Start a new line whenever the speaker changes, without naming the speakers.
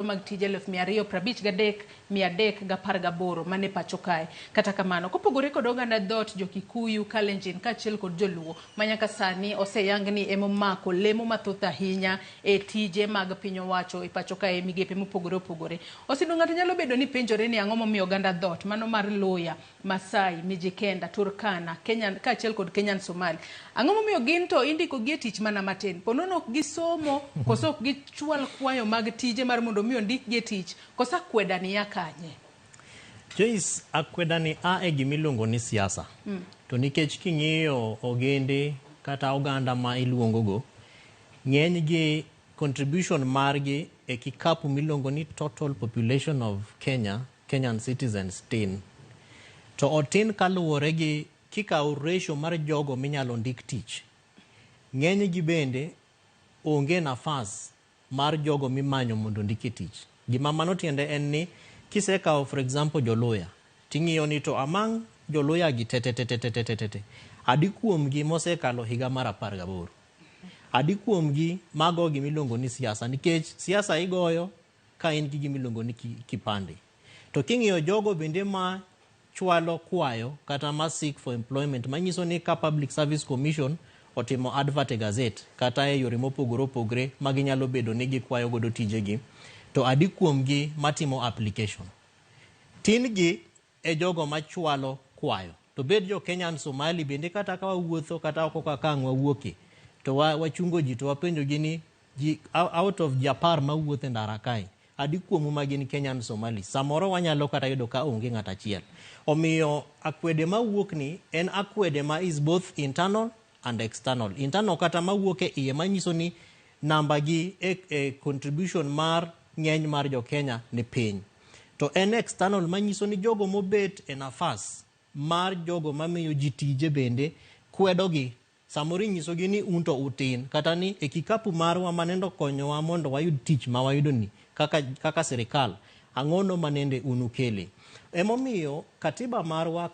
Mag tije 253,318 mane pacho kae. Kata kamano, kopogore kod oganda dhoot jo-Kikuyu, Kalenjin kaachiel kod Joluo ma nyaka sani oseyang ni emomako lemo mathoth ahinya e tije mag piny owacho e pacho kae e migepe mopogore opogore. Osindo ng'ato nyalo bedo ni penjore ni ang'o momiyo oganda dhoot mano mar Luya, Masai, Mijikenda, Turkana, Kenyan kaachiel kod Kenyan Somali. Ang'o momiyo gin to indiko gi e tich mana matin? Po nono ok gisomo koso ok gichwal kwayo mag tije mar mondo mi ondikgi e tich koso akweda ni ya kanye?
Joyce, akweda ni a e gima iluongo ni siasa. To nikech king'iyo ogende kata oganda ma iluongo go, ng'eny gi contribution margi e kikapu miluongo ni total population of Kenya, Kenyan citizens tin. To otin kaluwore gi kikawo ratio mar jogo minyalo ndik tich. Ng'eny gi bende onge nafas mar jogo mimanyo mondo ondik e tich. Gima mano tiende en ni kisekawo, for example, Joluya, ting'iyo ni to among Joluya gi te te te te te te te te, adi kuomgi mosekalo higa mar 18? Adi kuomgi mago gimiluongo ni siasa? Nikech siasa igoyo ka in gi gimiluongo ni kipande. To king'iyo jogo bende ma chwalo kwayo kata ma seek for employment, manyiso ni ka Public Service Commission otimo advert e gazette kata e yore mopogore opogore ma ginyalo bedo ni gikwayo godo tijegi, to adi kuomgi matimo application? Tin gi e jogo machwalo kwayo. To bed jo Kenyan Somali bende, kata ka wawuotho kata oko kaka ang' wawuoke to wachungo ji to wapenjo gi ni ji out of ji 10 mawuotho e ndara kae, adi kuomu ma gin Kenyan Somali? Samoro wanyalo kata yudo ka onge ng'at achiel. Omiyo akwede mawuok ni en akwede ma is both internal and external. Internal kata mawuok e iye manyiso ni namba gi e contribution mar ng'eny mar jo Kenya ni piny. To en external manyiso ni jogo mobet e nafas mar jogo mamiyo ji tije bende kwedogi. Samoro inyisogi ni un to utin, kata ni e kikapu marwa manendo konyowa mondo wayud tich ma wayudo ni kaka sirikal, ang'ono manende un ukele. Emomiyo katiba marwa kaka